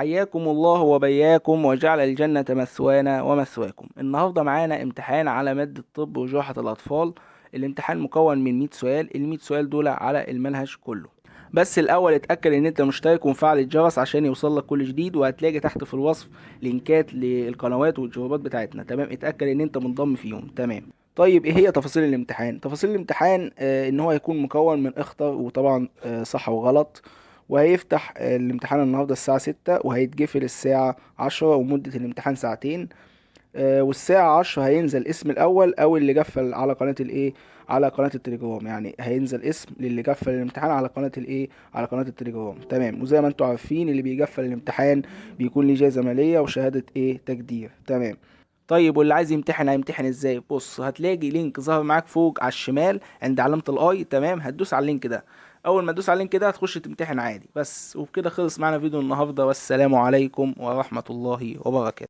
حياكم الله وبياكم وجعل الجنة مثوانا ومثواكم. النهاردة معانا امتحان على مادة طب وجراحة الأطفال. الامتحان مكون من 100 سؤال، ال 100 سؤال دول على المنهج كله. بس الأول اتأكد إن أنت مشترك ومفعل الجرس عشان يوصلك كل جديد، وهتلاقي تحت في الوصف لينكات للقنوات والجروبات بتاعتنا. تمام، اتأكد إن أنت منضم فيهم. تمام. طيب ايه هي تفاصيل الامتحان؟ تفاصيل الامتحان ان هو هيكون مكون من اختر وطبعا صح وغلط، وهيفتح الامتحان النهارده الساعة 6 وهيتقفل الساعة 10، ومدة الامتحان ساعتين. والساعة 10 هينزل اسم الأول أو اللي قفل على قناة الإيه؟ على قناة التليجرام. يعني هينزل اسم للي قفل الامتحان على قناة الإيه؟ على قناة التليجرام. تمام. وزي ما انتوا عارفين اللي بيقفل الامتحان بيكون ليه جايزة مالية وشهادة إيه؟ تقدير. تمام. طيب واللي عايز يمتحن هيمتحن ازاي؟ بص، هتلاقي link ظهر معاك فوق على الشمال عند علامة ال i. تمام، هتدوس على ال link ده. اول ما تدوس على ال link ده هتخش تمتحن عادي بس. وبكده خلص معانا فيديو النهارده، والسلام عليكم ورحمة الله وبركاته.